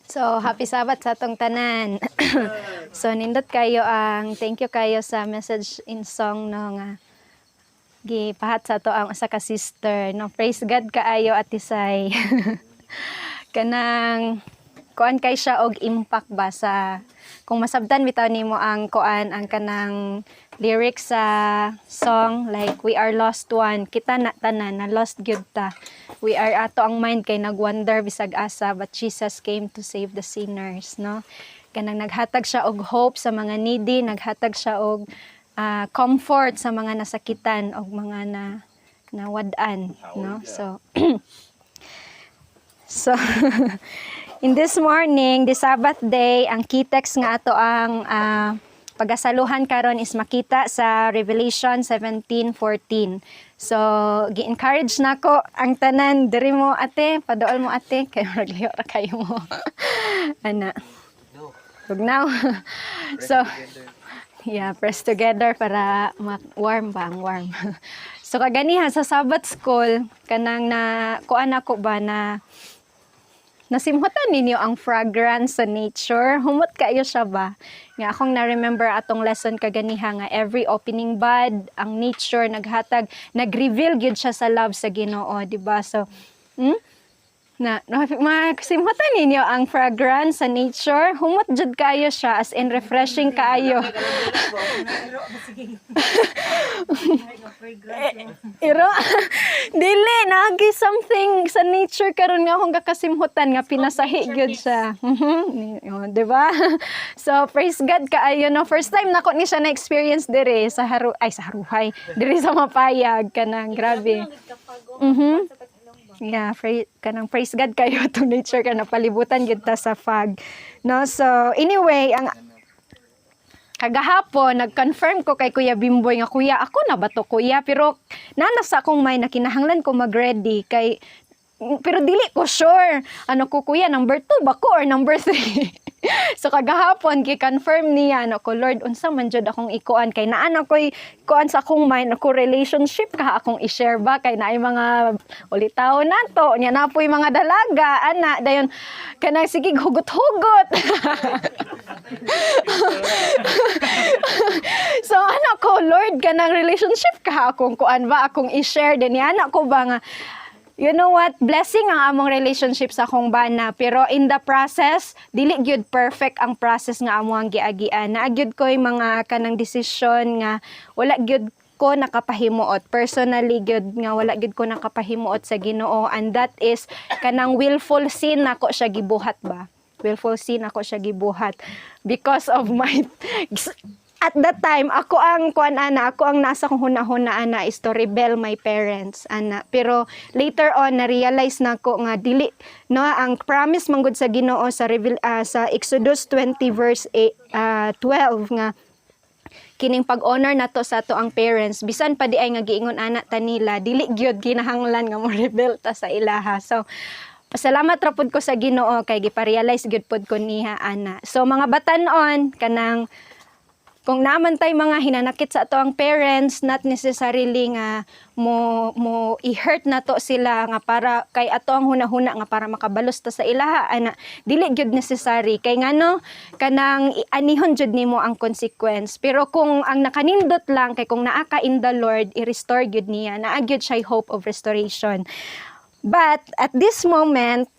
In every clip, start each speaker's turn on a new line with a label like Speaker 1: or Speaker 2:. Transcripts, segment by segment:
Speaker 1: So, happy Sabbath sa atong tanan. So, nindot kayo ang thank you kayo sa message in song, no, nga gipahat sa ato ang usa ka sister, no. Praise God kaayo, Ate Sai. Kanang kuan kay siya og impact ba sa kung masabtan bitaw nimo ang kuan, ang kanang lyrics sa song, like "We are lost one." Kita na tanan na lost gyud ta. We are ato ang mind kay nagwander bisag asa, but Jesus came to save the sinners, no? Kanang naghatag siya og hope sa mga needy, naghatag siya og comfort sa mga nasakitan og mga na nawad-an, no? So in this morning, the Sabbath day, ang key text nga ato ang pagasaluhan karon is makita sa Revelation 17:14. So, gi-encourage nako ang tanan diri mo, ate, paduol mo, ate, kay murag liho ra kayo mo. Ana. Tugnaw. So, yeah, press together para warm ba ang warm. So kaganiha sa Sabbath school, kanang na kuan ako ba na nasimhutan ninyo ang fragrance sa nature. Humot kayo siya ba? Nga akong na-remember atong lesson kaganiha nga every opening bud, ang nature naghatag, nag-reveal gyud siya sa love sa Ginoo, di ba? So, Na masimhutan ninyo ang fragrance sa nature. Humot jud kayo siya, as in refreshing kaayo.
Speaker 2: Sige.
Speaker 1: Iro, dili, naagi something sa nature karon nga akong gakasimhutan nga pinasahi gyud siya. Oh, di ba? So, praise God kaayo, no. First time nako ni siya na experience dire sa haru ay sa Haruhay, dire sa Mapayag, kanang grabe. Yeah, kanang praise God kayo to nature ka palibutan gyud ta sa fog. No, so anyway, ang kagahapon nag-confirm ko kay Kuya Bimboy nga, "Kuya, ako na ba to, Kuya?" Pero nana sa akong mind na kinahanglan ko mag-ready kay pero dili ko sure. Ano ko, "Kuya, number 2 ba ko or number 3?" So kagahapon gi-confirm niya. Ano ko, "Lord, unsa man jud akong ikuan?" Kay naan ako'y kuan sa akong mind ako, relationship ka akong i-share ba kay naay mga ulitaw nato nya na po'y mga dalaga ana, dayon kanang sige hugot-hugot. So ano ko, "Lord, kanang relationship ka akong kuan ba, akong i-share din?" Ana ko ba nga, you know what, blessing ang among relationship sa akong bana, pero in the process, dili gyud perfect ang process nga amo ang giagian. Naa gyud ko'y mga kanang desisyon nga wala gyud ko nakapahimuot personally gyud, nga wala gyud ko nakapahimuot sa Ginoo, and that is kanang willful sin nako siya gibuhat ba. Willful sin ako siya gibuhat because of my at that time, ako ang kuan ana, ako ang nasa kong hunahuna ana is to rebel my parents ana. Pero later on na realize nako nga dili, no? Ang promise manggod sa Ginoo sa Exodus 20 verse 8, 12 nga kining pag-honor nato sa ato ang parents bisan pa di ay nga giingon ana ta nila, dili gyud kinahanglan nga mo rebel ta sa ilaha. So pasalamat ra pud ko sa Ginoo kay gipa-realize gyud pud ko niya ana. So mga batan-on, kanang kung naman tay mga hinanakit sa ato ang parents, not necessarily nga mo i-hurt na to sila nga para kay ato ang hunahuna nga para makabalos ta sa ilaha ana. Dili gyud necessary kay ngano kanang anihon jud nimo ang consequence. Pero kung ang nakanindot lang kay kung naa ka in the Lord, i-restore gyud niya, naa gyud siya hope of restoration. But at this moment,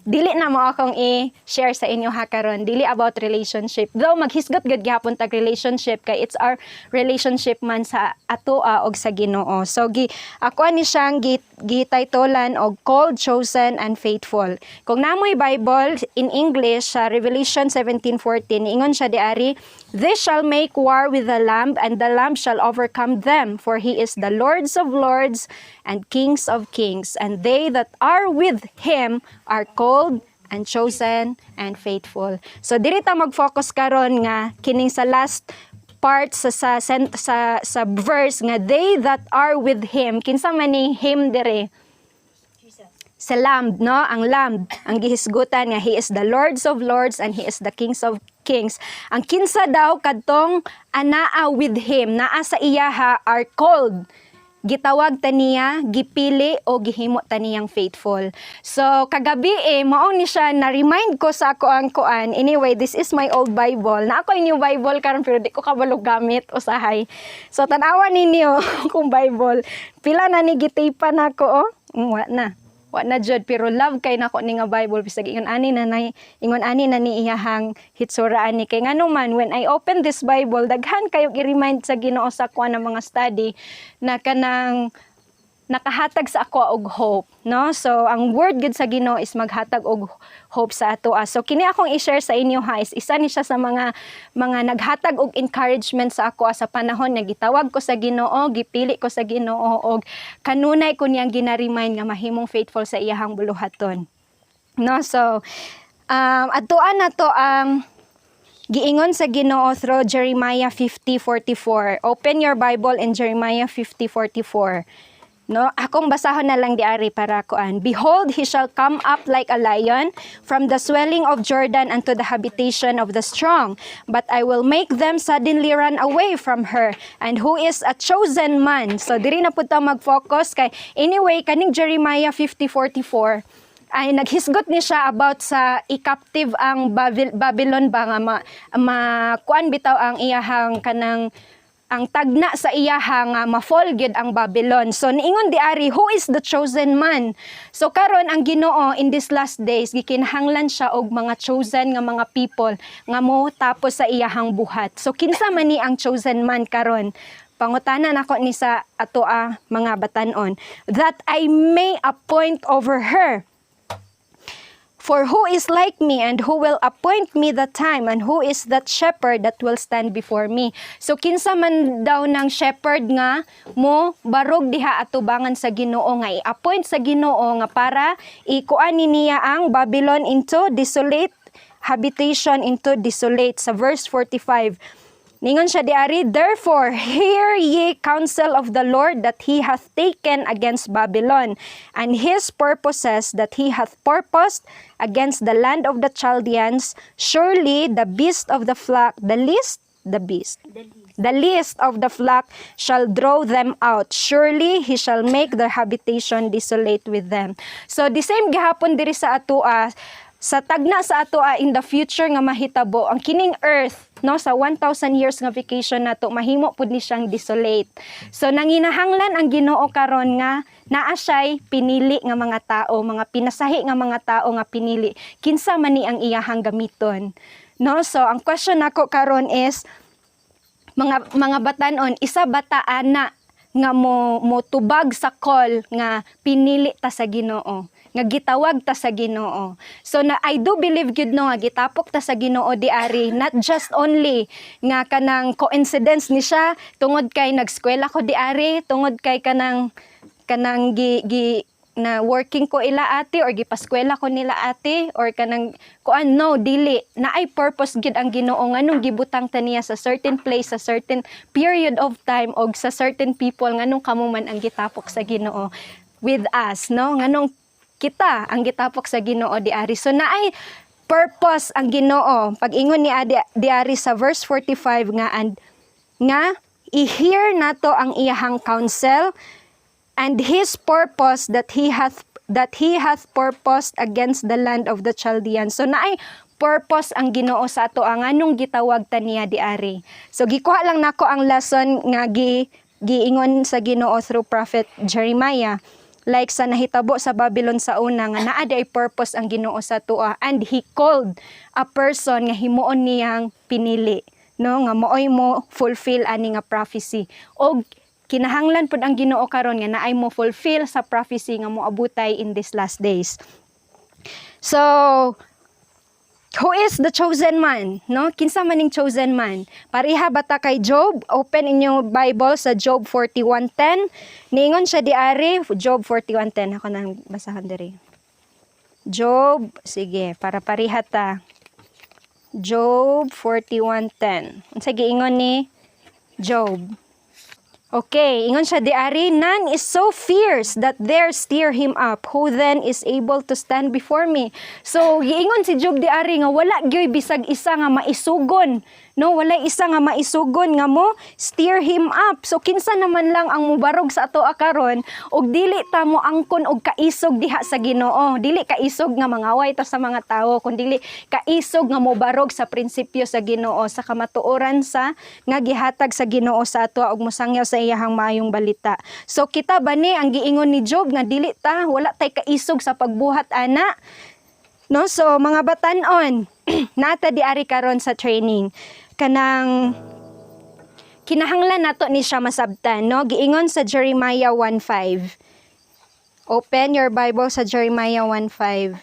Speaker 1: dili na mo akong i-share sa inyo ha karon, dili about relationship. Though maghisgot gud gihapon tag relationship kay it's our relationship man sa atoa og sa Ginoo. So gi ako ani siyang gi-titlean og "Called, Chosen and Faithful." Kung namoy Bible in English sa Revelation 17:14, ingon siya diari, "This shall make war with the Lamb, and the Lamb shall overcome them, for he is the Lords of lords and Kings of kings, and they that are with him are called and chosen and faithful." So diri ta mag-focus karon nga kining sa last part sa verse nga "they that are with him." Kinsa man ni "him" dire? Sa Lamb, no? Ang Lamb, ang gihisgutan nga he is the Lords of lords and he is the Kings of kings. Ang kinsa daw kadtong anaa with him, naa sa iyaha, are called. Gitawag ta niya, gipili o gihimo ta niyang faithful. So kagabi eh, mao ni siya na remind ko sa ako ang kuan. Anyway, this is my old Bible. Na ako new Bible karon pero di ko kabalo gamit usahay. So tan-awa ninyo kung Bible. Pila na ni gitape nako oh. Wa na. Wa na jud, pero love kay nako ni nga Bible bisag ingon ani na ni iyahang hitsura ani, kay ngano man when I open this Bible, daghan kayo i-remind sa Ginoo sa kuan ng mga study na kanang nakahatag sa ako og hope, no? So ang word gud sa Ginoo is maghatag og hope sa ato. So kini akong i-share sa inyo ha is isa ni siya sa mga naghatag og encouragement sa ako sa panahon nga gitawag ko sa Ginoo, gipili ko sa Ginoo og kanunay ko niyang gina-remind nga mahimong faithful sa iyahang buluhaton, no? So adtuan na to ang giingon sa Ginoo through Jeremiah 50:44. Open your Bible in Jeremiah 50:44. No, akong basahon na lang diari para kuan. "Behold, he shall come up like a lion from the swelling of Jordan unto the habitation of the strong. But I will make them suddenly run away from her. And who is a chosen man?" So diri na pud ta mag-focus kay anyway kaning Jeremiah 50:44 ay naghisgot ni siya about sa i-captive ang Babylon ba nga ma kuan bitaw ang iyahang kanang ang tagna sa iyaha nga ma-fall gyud ang Babylon. So niingon diari, who is the chosen man? So karon ang Ginoo in these last days, gikinahanglan siya og mga chosen nga mga people nga mo tapos sa iyahang buhat. So kinsa man ni ang chosen man karon? Pangutana nako ni sa atoa mga batanon. "That I may appoint over her. For who is like me, and who will appoint me the time, and who is that shepherd that will stand before me?" So kinsa man daw ng shepherd nga mo barog diha atubangan sa Ginoo nga i-appoint sa Ginoo nga para ikuan ni niya ang Babylon into desolate habitation, into desolate? Sa verse 45, ningon siya diari, "Therefore, hear ye counsel of the Lord that he hath taken against Babylon, and his purposes that he hath purposed against the land of the Chaldeans. Surely the beast of the flock, the least, the beast, the least of the flock shall draw them out. Surely he shall make their habitation desolate with them." So the same gihapon diri sa atoa sa tagna sa atoa in the future nga mahitabo ang kining earth, no, sa 1,000 years nga vacation nato, mahimo pud ni siyang desolate. So nanginahanglan ang Ginoo karon nga naa siya'y pinili nga mga tao, mga pinasahi nga mga tao nga pinili. Kinsa man ni ang iyahang gamiton, no? So ang question nako karon is, mga batanon, isa ba ta ana nga mo tubag sa call nga pinili ta sa Ginoo, nga gitawag ta sa Ginoo? So na I do believe gyud, no, nga gitapok ta sa Ginoo diari, not just only nga kanang coincidence ni siya tungod kay nagskwela ko diari, tungod kay kanang gi, gi na working ko ila ate or gipaskwela ko nila ate or kanang kuan, no, dili. Naay purpose gid ang Ginoo nganong gibutang ta niya sa certain place, sa certain period of time og sa certain people. Nganong kamo man ang gitapok sa Ginoo with us, no? Nganong kita ang gitapok sa Ginoo diari? So naay purpose ang Ginoo. Pag-ingon ni adi diari sa verse 45 nga and nga i-hear nato ang iyahang counsel and his purpose that he hath purposed against the land of the Chaldeans. So naay purpose ang Ginoo sa ato ang anong gitawag ta niya diari. So gikuha lang nako ang lesson nga giingon sa Ginoo through Prophet Jeremiah, like sa nahitabo sa Babylon sa una, nga naa diay purpose ang Ginoo sa atoa and he called a person nga himuon niyang pinili, no, nga maoy mo fulfill ani nga prophecy. Og kinahanglan pud ang Ginoo karon nga naay mo fulfill sa prophecy nga moabutay in these last days. So who is the chosen man, no? Kinsa man ning chosen man? Pareha bata kay Job? Open inyong Bible sa Job 41:10. Niingon siya diari, Job 41:10. Ako nang basahan diri. Job, sige, para pareha ta. Job 41:10. Unsa giingon ni Job? Okay, ingon siya diari, "None is so fierce that dare stir him up. Who then is able to stand before me?" So, giingon si Job diari nga wala gyoy bisag isa nga maisugon. No, wala isa nga maisugon nga mo stir him up. So kinsa naman lang ang mubarog sa ato karon og dili ta mo angkon og kaisog diha sa Ginoo? Dili kaisog nga mangaway ta sa mga tawo, kun dili kaisog nga mobarog sa prinsipyo sa Ginoo, sa kamatuoran sa nga gihatag sa Ginoo sa ato og mosangyaw sa iyahang maayong balita. So kita ba ni ang giingon ni Job nga dili ta, wala tay kaisog sa pagbuhat ana? No, so mga batanon, nata di ari karon sa training. Kanang kinahanglan nato ni siya masabtan, no? Giingon sa Jeremiah 1:5. Open your Bible sa Jeremiah 1:5.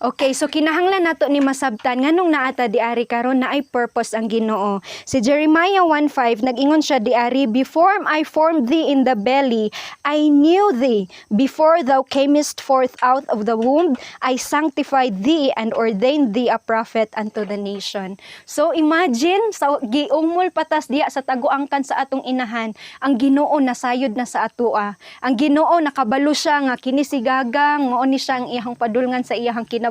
Speaker 1: Okay, so kinahanglan nato ni masabtan nganong naata diari karon, na ay purpose ang Ginoo. Si Jeremiah 1:5, nag-ingon siya diari, "Before I formed thee in the belly, I knew thee. Before thou camest forth out of the womb, I sanctified thee and ordained thee a prophet unto the nation." So imagine, sa giungmol patas diya sa taguangkan sa atong inahan, ang Ginoo nasayod na sa atoa. Ang Ginoo nakabalo siya nga kini si Gagang, mao ni siya ang iyang padulngan sa iyang kinabuhi.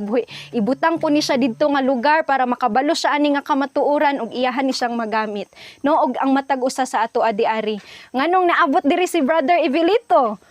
Speaker 1: Ibutang po ni siya didto nga lugar para makabalo siya ani nga kamatuoran ug iyahan ni siyang magamit. No, og ang matag usa sa ato adi-ari. Nganong naabot diri si Brother Evelito?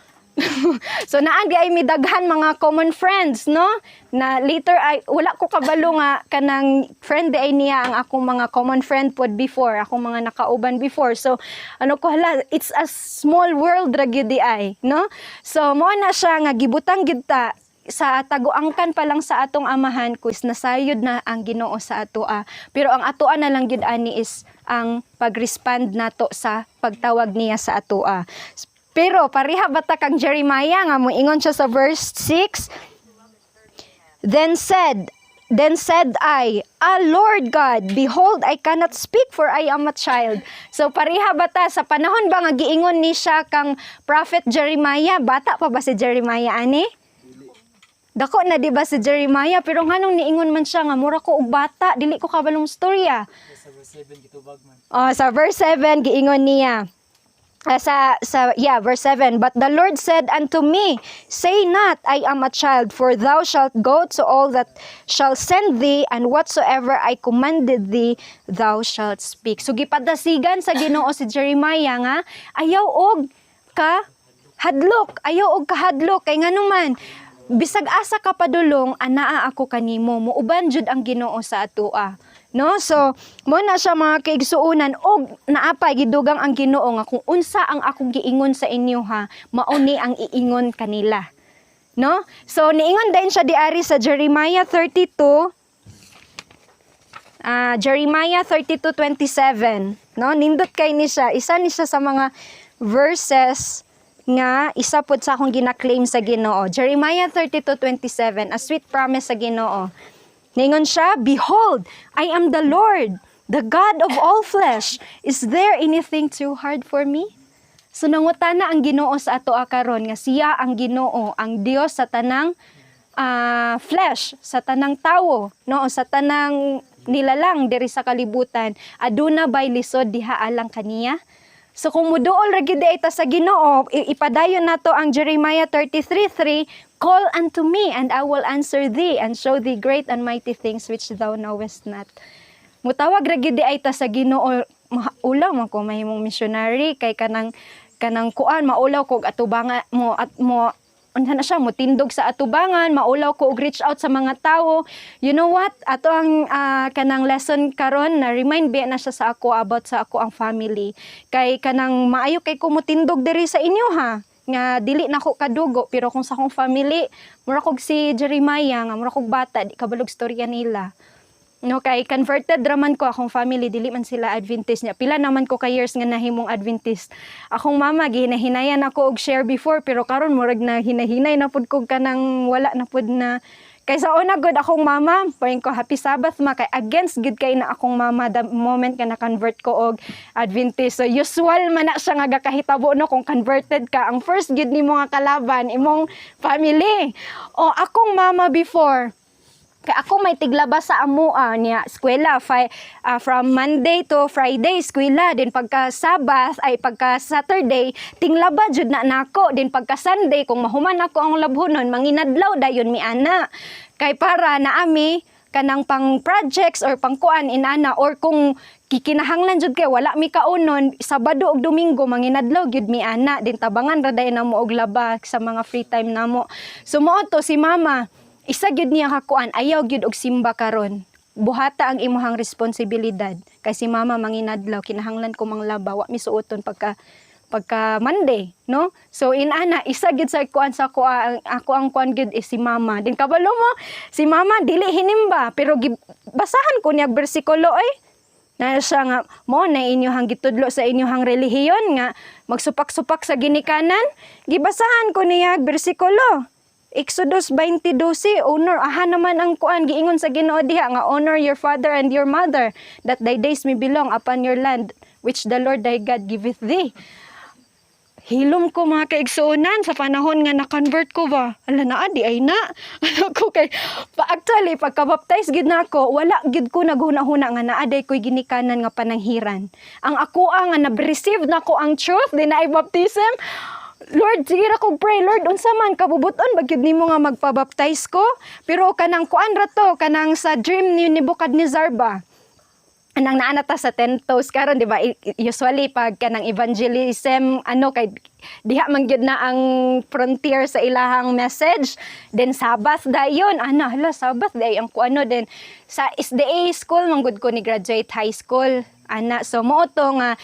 Speaker 1: So naa di ay midaghan mga common friends, no, na later ay wala ko kabalo nga kanang friend di ay niya ang akong mga common friend pod before, akong mga nakauban before. So ano ko, hala, it's a small world ra gyud di ay, no? So mo na siya nga gibutang gyud ta sa taguangkan pa lang sa atong amahan kus nasayod na ang Ginoo sa atoa, pero ang atoa na lang gyud ani is ang pag-respond nato sa pagtawag niya sa atoa. Pero pareha ba ta kang Jeremiah nga moingon siya sa verse 6? Then said I, "Ah, Lord God, behold, I cannot speak, for I am a child." So pareha ba ta sa panahon ba nga giingon ni siya kang Prophet Jeremiah? Bata pa ba si Jeremiah ani? Dako na di ba si Jeremiah? Pero nganong niingon man siya nga mura ko og bata, dili ko kabalong storya?
Speaker 3: Sa verse 7, gitubag man.
Speaker 1: Oh, sa verse 7 giingon niya. Ah, sa yeah, verse 7, "But the Lord said unto me, 'Say not, I am a child, for thou shalt go to all that shall send thee, and whatsoever I commanded thee, thou shalt speak.'" So gipadasigan sa Ginoo si Jeremiah nga ayaw og ka hadlok, ayaw og kahadlok, kay nganuman bisag asa ka padulong, anaa ako kanimo. Muuban jud ang Ginoo sa atoa, no? So mo na siya, mga kaigsuonan, og naapay gidugang ang Ginoo nga kung unsa ang akong giingon sa inyo ha, mao ni ang iingon kanila, no? So niingon din siya diari sa Jeremiah 32, Jeremiah 32:27, no? Nindot kay ni siya, isa ni siya sa mga verses nga isa pod sa akong gina-claim sa Ginoo. Jeremiah 32:27, a sweet promise sa Ginoo. Ningon siya, "Behold, I am the Lord, the God of all flesh. Is there anything too hard for me?" So nangutana ang Ginoo sa ato karon nga siya ang Ginoo, ang Dios sa tanang flesh, sa tanang tawo, no, sa tanang nilalang diri sa kalibutan. Aduna bay lisod diha alang kaniya? So kung muduol ra gyud ay ta sa Ginoo, ipadayon nato ang Jeremiah 33:3, "Call unto me and I will answer thee and show thee great and mighty things which thou knowest not." Mutawag ra gyud ay ta sa Ginoo, maulaw man ko mahimong missionary kay kanang kuan, maulaw ko og atubanga mo at mo unsa na siya, mo tindog sa atubangan, maulaw ko og reach out sa mga tawo. You know what, ato ang kanang lesson karon na remind biya na siya sa ako about sa ako ang family, kay kanang maayo kay ko motindog diri sa inyo ha nga dili na ko kadugo, pero kung sa akong family, mura kog si Jeremiah nga mura kog bata, di kabalog storya nila. No, kay converted raman ko, akong family dili man sila Adventist niya. Pila naman ko ka years nga nahimong Adventist. Akong mama gihinahinayan ako og share before, pero karon murag na hinahinay na pud ko, kanang wala na pud na. Kay sa una gud akong mama, paing ko, "Happy Sabbath, ma," kay against gud kay na akong mama the moment nga na-convert ko og Adventist. So usual man na siya nga gakahitabo, no, kung converted ka, ang first gud nimo nga kalaban imong family. O akong mama before Kay ako may tiglaba sa amoa niya, eskwela from Monday to Friday eskwela, din pagka Sabbath ay pagka Saturday tinglaba jud na nako, din pagka Sunday kung mahuman ako ang labhonon, manginadlaw dayon mi ana kay para naami kanang pang projects or pangkuan inana, or kung kikinahanglan jud kay wala mi kaunon Sabado ug Domingo, manginadlaw gyud mi ana, din tabangan ra dayon namo og laba sa mga free time namo. So mao to si mama, isa gyud niya kakuan, ayaw gyud og simba karon, buhata ang imuhang responsibilidad kay si mama manginadlaw, kinahanglan ko manglaba, wa mi suoton pagka pagka Monday, no? So inana, isa gyud sa kuan sa ko ang ako ang kuan gyud is si mama. Din kabalo mo, si mama dili hinimba, pero basahan ko niya bersikulo ay na siya nga mo na inyohang gitudlo sa inyohang relihiyon nga magsupak-supak sa ginikanan. Gibasahan ko niya bersikulo Exodus 20:12, honor, aha naman ang kuan, giingon sa Ginoo diha nga honor your father and your mother, that thy days may be long upon your land which the Lord thy God giveth thee. Hilom ko, mga kaigsuonan, sa panahon nga na-convert ko ba. Ala na di ay na. Ano ko kay pa, actually pagka-baptize gid na ako, wala gid ko naghuna-huna nga naa day ko'y ginikanan nga pananghiran. Ang ako nga na-receive na ko ang truth din na baptism. Lord, sige ra kog pray, Lord, unsa man kabubuton ba gyud nimo nga magpa-baptize ko? Pero kanang kuan ra to, kanang sa dream ni Nebuchadnezzar ba? Anang naa na ta sa Ten Toes karon, di ba? Usually pag kanang evangelism ano kay diha man gyud na ang frontier sa ilahang message, then Sabbath dayon ana, hala, Sabbath day ang kuano. Then sa SDA school man gud ko ni graduate high school ana. So mao to nga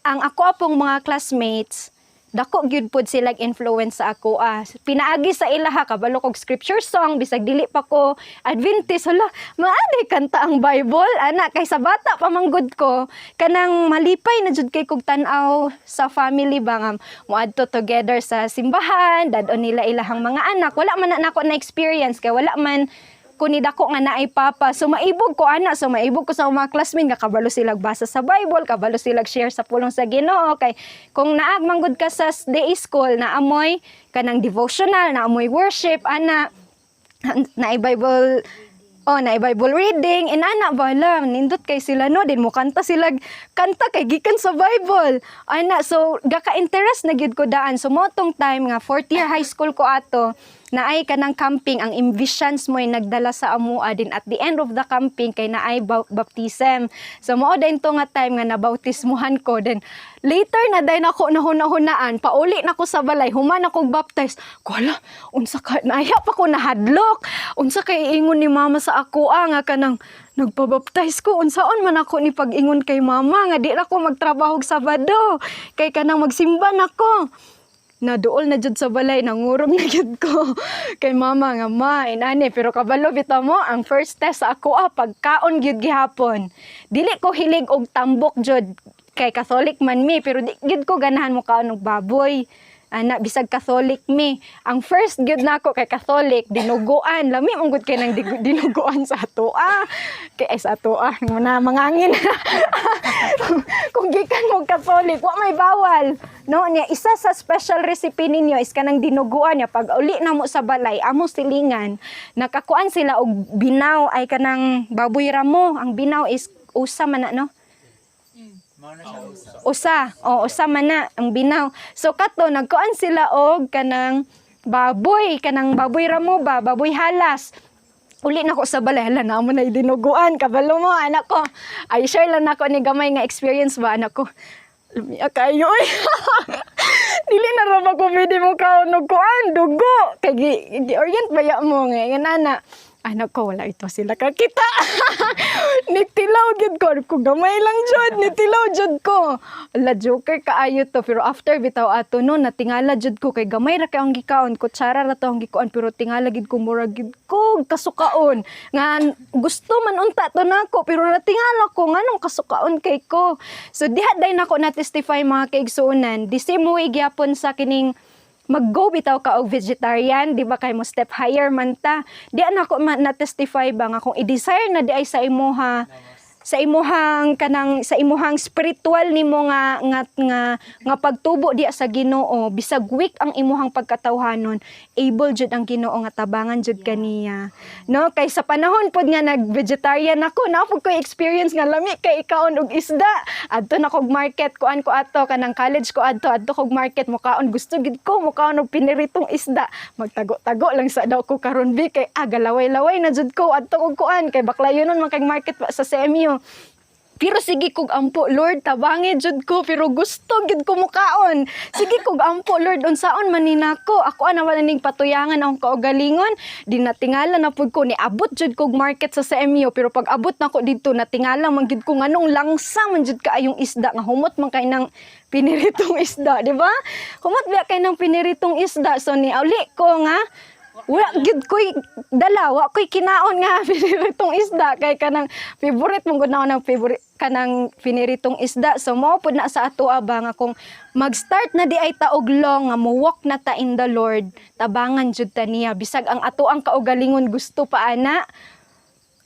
Speaker 1: ang ako apong mga classmates, dako gyud pod silag influence sa ako ah. Pinaagi sa ilaha kabalo kog scripture song bisag dili pa ko Adventist. Hala, maadi kanta ang Bible ana kay sa bata pa man gud ko kanang malipay na jud kay kog tan-aw sa family ba nga moadto together sa simbahan, dad-on nila ilahang mga anak. Wala man na nako na experience kay wala man ko ni dako nga naay papa. So maibog ko ana, so maibog ko sa mga classmates nga kabalo sila basa sa Bible, kabalo sila share sa pulong sa Ginoo kay kung naag manggod ka sa day school, naamoy kanang devotional, naamoy worship ana, na Bible. Oh, na Bible reading, inana ba la, nindot kay sila no, din mo kanta sila kanta kay gikan sa Bible. Ana, so gaka-interest na gyud ko daan. So mo tong time nga fourth year high school ko ato, naay kanang camping, ang Envisions mo ay nagdala sa amua din. At the end of the camping kay naay baptism. So mao din to nga time nga nabautismuhan ko. Then later na dayon ako nahuna-hunaan, pauli na ko sa balay, human ako baptize. Ko hala, unsa ka naya pa ko nahadlok. Unsa kay ingon ni mama sa ako ah, nga kanang nagpabaptize ko, unsaon man ako ni pag-ingon kay mama nga di ra ko magtrabaho og Sabado kay kanang magsimba na ko. Naduol na jud sa balay, nangurog na jud ko kay mama nga ma inani. Pero kabalo bitaw mo, ang first test sa ako ah, pagkaon gyud gihapon. Dili ko hilig og tambok jud kay Catholic man mi, pero di gyud ko ganahan mo kaon og baboy ana bisag Catholic mi. Ang first gyud nako kay Catholic, dinuguan. Lami man gud kay nang dinuguan sa atoa kay ay sa atoa na mangangin. Kung gikan mo Catholic, wa may bawal no niya. Isa sa special recipe ninyo is kanang dinuguan niya. Pag uli na mo sa balay, amo silingan nakakuan sila og binaw, ay kanang baboy ramo. Ang binaw is usa man na no?
Speaker 3: Mao na siya usa.
Speaker 1: Usa, o usa man na ang binaw. So kato nagkuan sila og kanang baboy ramo ba, baboy halas. Uli na ko sa balay, hala na mo na dinuguan, kabalo mo, anak ko. Ay, share lang nako ni gamay nga experience ba, anak ko. Lumiya kayo, oy. Dili na ra ba ko pwede mo kaon og kuan, dugo. Kay gi-orient ba ya mo nga nga nana. Anak ko, wala ito sila kakita. Nitilaw gyud ko, ko gamay lang jud, nitilaw jud ko. Ala, joker kaayo to, pero after bitaw ato no, natingala jud ko kay gamay ra kay ang gikaon, kutsara ra to ang gikuan, pero tingala gid ko, murag gid ko kasukaon. Nga gusto man unta to nako, pero natingala ko nganong kasukaon kay ko. So diha day nako na testify, mga kaigsuonan, the same way gyapon sa kining mag-go bitaw ka og vegetarian, di ba, kay mo step higher man ta. Di na ako na-testify ba nga kung i-desire na di ay sa imuha
Speaker 3: Lawas.
Speaker 1: Sa imuhang kanang sa imuhang spiritual nimo nga pagtubo diya sa Ginoo, bisag weak ang imuhang pagkatawhanon, able jud ang Ginoo nga tabangan jud kaniya, no? Kay sa panahon pod nga nag vegetarian ako, naa pod ko experience nga lami kay ikaon og isda. Adto na kog market, kuan ko ato, kanang college ko adto, adto kog market, mukaon, gusto gid ko mukaon og piniritong isda. Magtago-tago lang sa daw ko karon bi kay galaway-laway na jud ko. Adto kog kuan kay Baclayonon man kay market pa sa CMU. Pero sige kog ampo, "Lord, tabangi jud ko, pero gusto gid ko mukaon." Sige kog ampo, "Lord, unsaon man ni nako? Ako ana wala ning patuyangan akong kaugalingon." Di natingala na pud ko, niabot jud kog market sa CMU, pero pag abot nako didto, natingala man gid ko nganong langsa man jud kaayong isda, nga humot man kay nang piniritong isda, di ba? Humot biya kay nang piniritong isda. So ni uli ko nga wala gid ko'y dala, wa ko'y kinaon nga piniritong isda kay kanang favorite mong gud na ng favorite kanang piniritong isda. So mao pud na sa ato ba nga kung mag-start na di ay taog long nga mo walk na ta in the Lord, tabangan jud ta niya bisag ang ato ang kaugalingon gusto pa ana,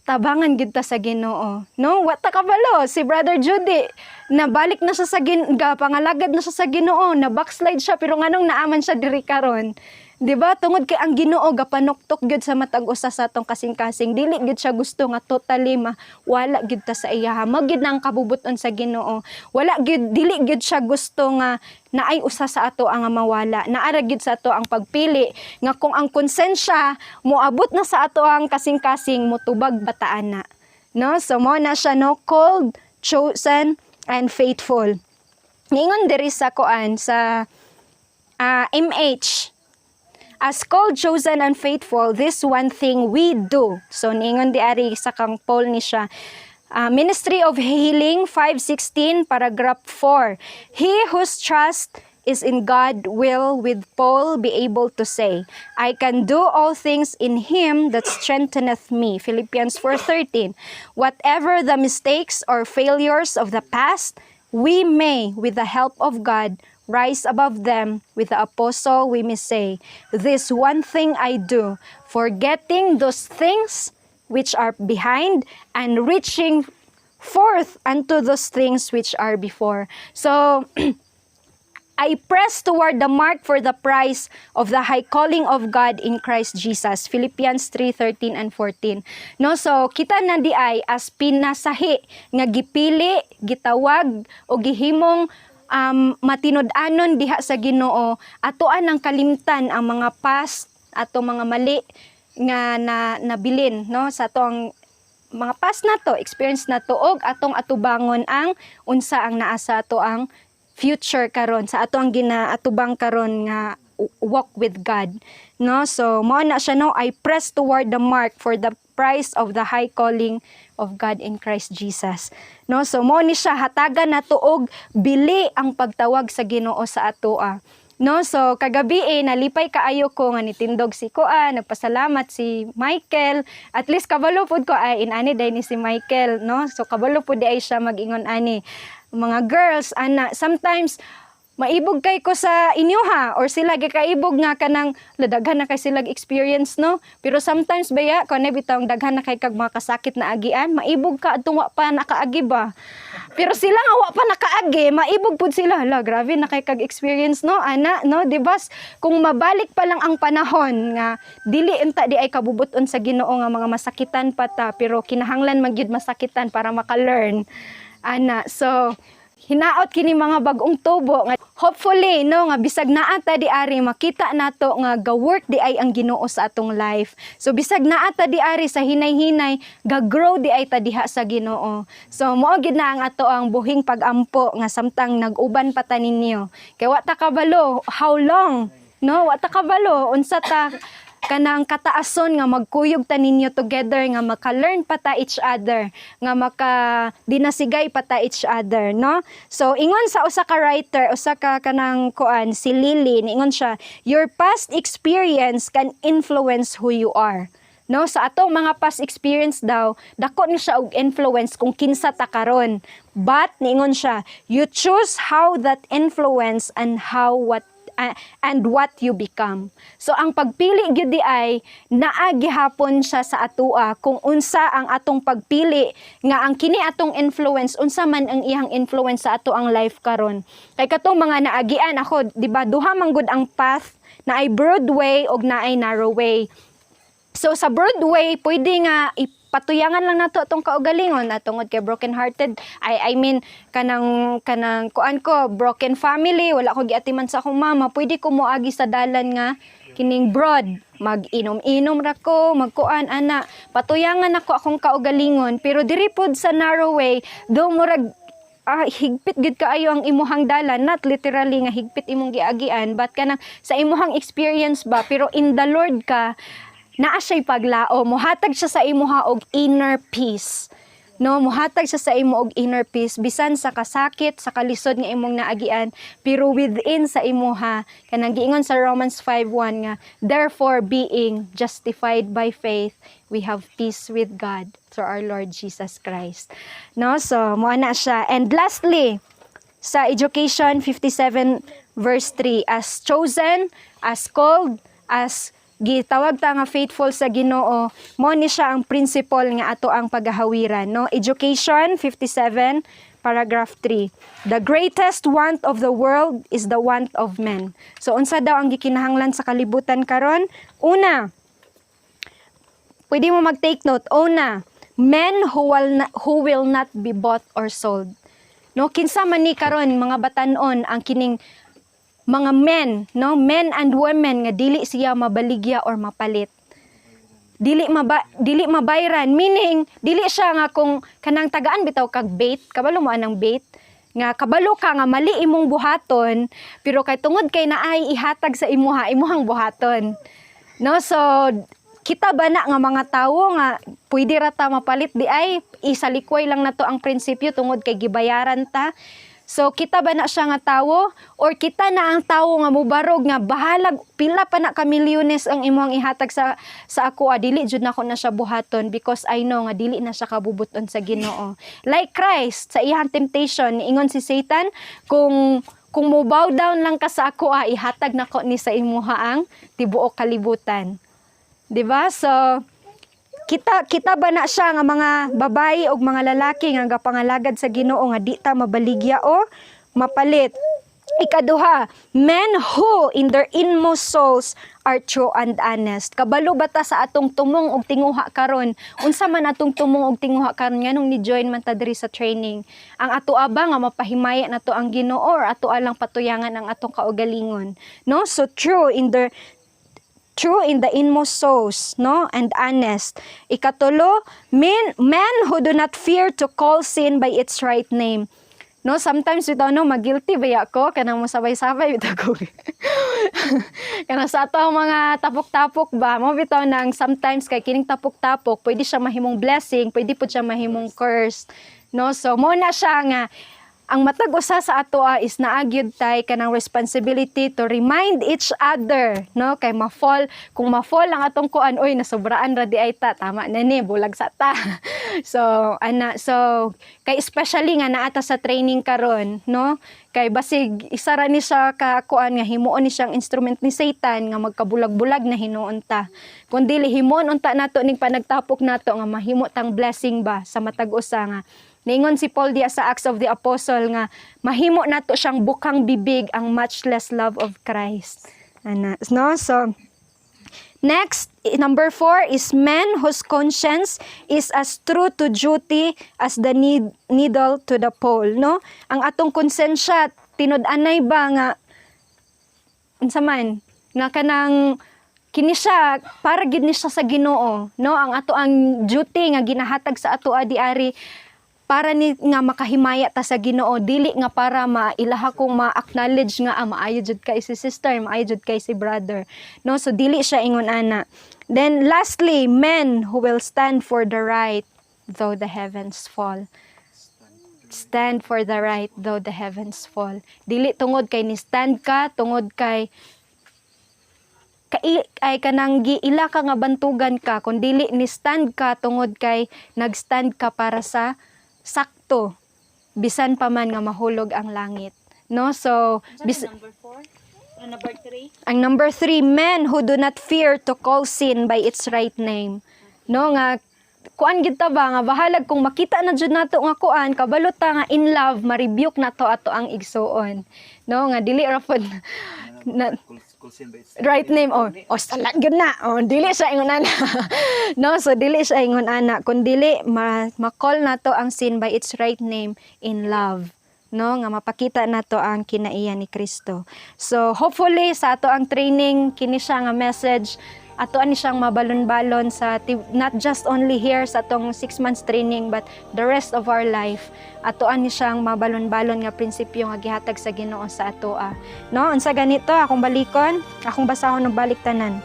Speaker 1: tabangan gid ta sa Ginoo, no? Wa ta kabalo si Brother Judy, nabalik na siya sa ga pangalagad na siya sa Ginoo, na backslide siya, pero nganong naaman siya diri karon? Di ba? Tungod kay ang Ginoo gapanuktok gyud sa matag usa sa atong kasing-kasing. Dili gyud siya gusto nga totally wala gyud ta sa iya. Mao gyud na ang kabubuton sa Ginoo. Wala gyud, dili gyud siya gusto nga naay usa sa ato ang mawala. Naara gyud sa ato ang pagpili nga kung ang konsensya moabot na sa ato ang kasing-kasing, motubag bataan na. No? So mo na siya, no, called, chosen and faithful. Ningon diri sa kuan sa MH, "As called, chosen, and faithful, this one thing we do." So, ningon di ari sa kang Paul ni siya. Ministry of Healing 516, paragraph 4. "He whose trust is in God will with Paul be able to say, 'I can do all things in him that strengtheneth me.'" Philippians 4:13. "Whatever the mistakes or failures of the past, we may, with the help of God, rise above them. With the apostle, we may say, 'This one thing I do, forgetting those things which are behind and reaching forth unto those things which are before.'" So, "I press toward the mark for the prize of the high calling of God in Christ Jesus." Philippians 3:13 and 14. No, so kita na di ay as pinasahi nga gipili, gitawag o gihimong matinud-anon diha sa Ginoo, atoan ang kalimtan ang mga past, ato mga mali nga na nabilin, no, sa ato ang mga past nato, experience nato, og atong atubangon ang unsa ang naa sa ato ang future karon, sa ato ang ginaatubang karon nga walk with God, no? So mao na siya, no? "I press toward the mark for the prize of the high calling of God in Christ Jesus," no? So mao ni siya, hatagan nato og bili ang pagtawag sa Ginoo sa atoa, no? So kagabi eh, nalipay kaayo ko nga nitindog si Kuan, nagpasalamat si Michael. At least kabalo pud ko ay inani day ni si Michael, no? So kabalo pud di ay siya mag-ingon ani. Mga girls ana, sometimes maibog kay ko sa inyo ha, or sila gikaibog nga kanang daghan na kay sila experience, no? Pero sometimes baya kung bitawng daghan na kay kag mga kasakit na agian, maibog ka adtong wa pa nakaagi ba. Pero sila nga wa pa nakaagi, maibog pud sila, "Hala, grabe na kay kag experience," no, ana, no? Di ba? Kung mabalik pa lang ang panahon nga dili unta di ay kabubuton sa Ginoo nga mga masakitan pa ta, pero kinahanglan man gyud masakitan para maka-learn ana. So hinaot kini mga bag-ong tubo nga hopefully, no, nga bisag naa ta di ari, makita nato nga ga-work di ay ang Ginoo sa atong life. So bisag naa ta di ari, sa hinay-hinay ga-grow di ay ta diha sa Ginoo. So mao gid na ang ato ang buhing pagampo nga samtang nag-uban pa ta ninyo kay wa ta kabalo how long, no? Wa ta kabalo unsa ta kanang kataason nga magkuyog ta ninyo together, nga maka-learn pa ta each other, nga maka dinasigay pa ta each other, no? So ingon sa usa ka writer, usa ka kanang kuan, si Lily, niingon siya, "Your past experience can influence who you are," no? Sa atong mga past experience daw, dako ni siya og influence kung kinsa ta karon. But niingon siya, "You choose how that influence and how what and what you become. So ang pagpili gyud di ay naa gihapon siya sa atua kung unsa ang atong pagpili nga ang kini atong influence, unsa man ang iyang influence sa ato ang life karon. Kay katong mga naagian ako, di ba, duha man gud ang path, naay broad way og naay narrow way. So sa broad way, pwede nga ipatuyangan lang nato atong kaugalingon na tungod kay broken hearted. I mean, kanang kuan ko, broken family, wala ko giatiman sa akong mama, pwede ko moagi sa dalan nga kining broad, mag-inom-inom ra ko, magkuan ana, patuyangan nako akong kaugalingon. Pero diri pod sa narrow way, do murag higpit gid kaayo ang imuhang dalan, not literally nga higpit imong giagian, but kanang sa imuhang experience ba, pero in the Lord ka, naa siya'y paglao, mohatag siya sa imuha og inner peace, no? Mohatag siya sa imo og inner peace bisan sa kasakit, sa kalisod nga imong naagian, pero within sa imuha, kanang giingon sa Romans 5:1 nga, "Therefore, being justified by faith, we have peace with God through our Lord Jesus Christ," no? So mo na siya. And lastly, sa Education 57 verse 3, as chosen, as called, as gitawag ta nga faithful sa Ginoo, mo ni siya ang principle nga ato ang pagahawiran, no? Education 57 paragraph 3: "The greatest want of the world is the want of men." So unsa daw ang gikinahanglan sa kalibutan karon? Una, pwede mo mag-take note. Una, men who will not be bought or sold, no? Kinsa man ni karon, mga batanon, ang kining mga men, no, men and women nga dili siya mabaligya or mapalit, dili mabayran, meaning dili siya nga kung kanang tagaan bitaw kag bait, kabalo mo anang bait nga kabalo ka nga mali imong buhaton, pero kay tungod kay naay ihatag sa imuha, imuhang buhaton, no? So kita ba na nga mga tawo nga pwede ra ta mapalit di ay isalikway lang nato ang prinsipyo tungod kay gibayaran ta? So kita ba na siya nga tawo or kita na ang tawo nga mubarog nga bahalag pila pa na ka milyones ang imong ihatag sa ako, dili jud nako na siya buhaton because I know nga dili na siya kabubuton sa Ginoo? Like Christ sa iyang temptation, niingon si Satan, Kung mo bow down lang ka sa ako, ihatag nako ni sa imuha ang tibuok kalibutan." Di ba? So kita kita ba na siya nga mga babae og mga lalaki nga gapangalagad sa Ginoo nga di ta mabaligya o mapalit? Ikaduha, men who in their inmost souls are true and honest. Kabalo ba ta sa atong tumong og tinguha karon? Unsa man atong tumong og tinguha karon, nganong ni-join man ta diri sa training? Ang ato ba nga mapahimaya nato ang Ginoo or ato lang patuyangan ang atong kaugalingon? No? So true in the inmost souls, no? And honest. Ikatulo, men who do not fear to call sin by its right name. No, sometimes bitaw, no, magilty ba ko kanang mosabay-sabay bitaw ko. Kanang sa ato ang mga tapok-tapok ba, mo bitaw nang sometimes kay kining tapok-tapok pwede siya mahimong blessing, pwede pud siya mahimong curse. No, so mo na siya nga ang matag usa sa ato is naa gyud tay kanang responsibility to remind each other, no? Kay ma-fall, kung ma-fall ang atong kuan, "Oy, nasobraan ra di ay ta, tama na ni, bulag sa ta." So ana, so kay especially nga naa ta sa training karon, no, kay basig isa ra ni siya ka kuan nga himuon ni siyang instrument ni Satan nga magkabulag-bulag na hinuon ta. Kung dili, himuon unta nato ning panagtapok nato nga mahimo tang blessing ba sa matag usa, nga niingon si Paul diya sa Acts of the Apostle nga mahimo nato siyang bukang bibig ang much less love of Christ. Ana, no? So next, number 4 is men whose conscience is as true to duty as the needle to the pole, no? Ang atong konsensya, tinud-anay ba nga unsa man nga kanang kini siya para gid ni siya sa Ginoo, no? Ang ato ang duty nga ginahatag sa ato adi ari para ni nga makahimaya ta sa Ginoo, dili nga para mailaha kong ma-acknowledge nga maayo jud kay si sister, maayo jud kay si brother, no? So dili siya ingon ana. Then lastly, men who will stand for the right though the heavens fall. Stand for the right though the heavens fall. Dili tungod kay ni stand ka tungod kay kai ay kanang giila ka nga bantugan ka, kun dili ni stand ka tungod kay nagstand ka para sa sakto bisan pa man nga mahulog ang langit, no? So
Speaker 2: Unsa number 4? Ano, number 3?
Speaker 1: Ang number 3, men who do not fear to call sin by its right name. No, nga kuan gid ta ba nga bahalag kung makita na jud nato nga kuan, kabalo ta nga in love ma-rebuke nato ato ang igsuon. No, nga dili ra pod na,
Speaker 3: Call sin by its
Speaker 1: right name, oh oh sala gyud na, oh, dili siya ingon ana, no? So dili siya ingon ana kun dili ma-call nato ang sin by its right name in love, no, nga mapakita nato ang kinaiya ni Kristo. So hopefully sa ato ang training, kini siya nga message ato ani siyang mabalon-balon sa not just only here sa atong 6 months training but the rest of our life. Ato ani siyang mabalon-balon nga prinsipyo nga gihatag sa Ginoo sa atoa, no? Unsa ganito? Akong balikon, akong basahon og balik tanan.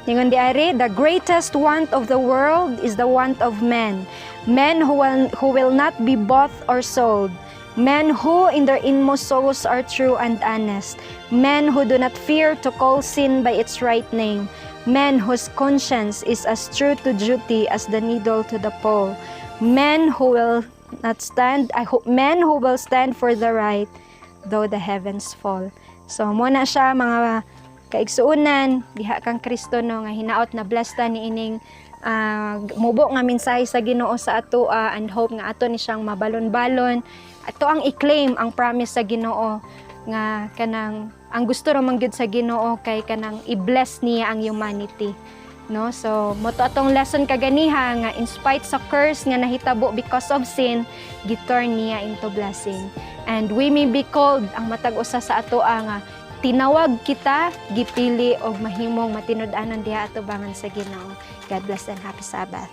Speaker 1: Ningon di ari, "The greatest want of the world is the want of men. Men who will not be bought or sold. Men who in their inmost souls are true and honest. Men who do not fear to call sin by its right name. Men whose conscience is as true to duty as the needle to the pole. Men who will not stand, I hope, men who will stand for the right, though the heavens fall." So, mo na siya, mga kaigsuonan, diha kang Kristo, no, nga hinaot na blessed ta ni ining mubo nga mensahe sa Ginoo sa atoa and hope nga ato ni siyang mabalon-balon. Ato ang i-claim ang promise sa Ginoo nga kanang ang gusto ra man gyud sa Ginoo kay kanang i-bless niya ang humanity, no? So mo to atong lesson kaganiha nga in spite sa curse nga nahitabo because of sin, gi-turn niya into blessing and we may be called, ang matag usa sa atoa nga tinawag kita, gipili og mahimong matinud-anon diha atubangan sa Ginoo. God bless and happy Sabbath.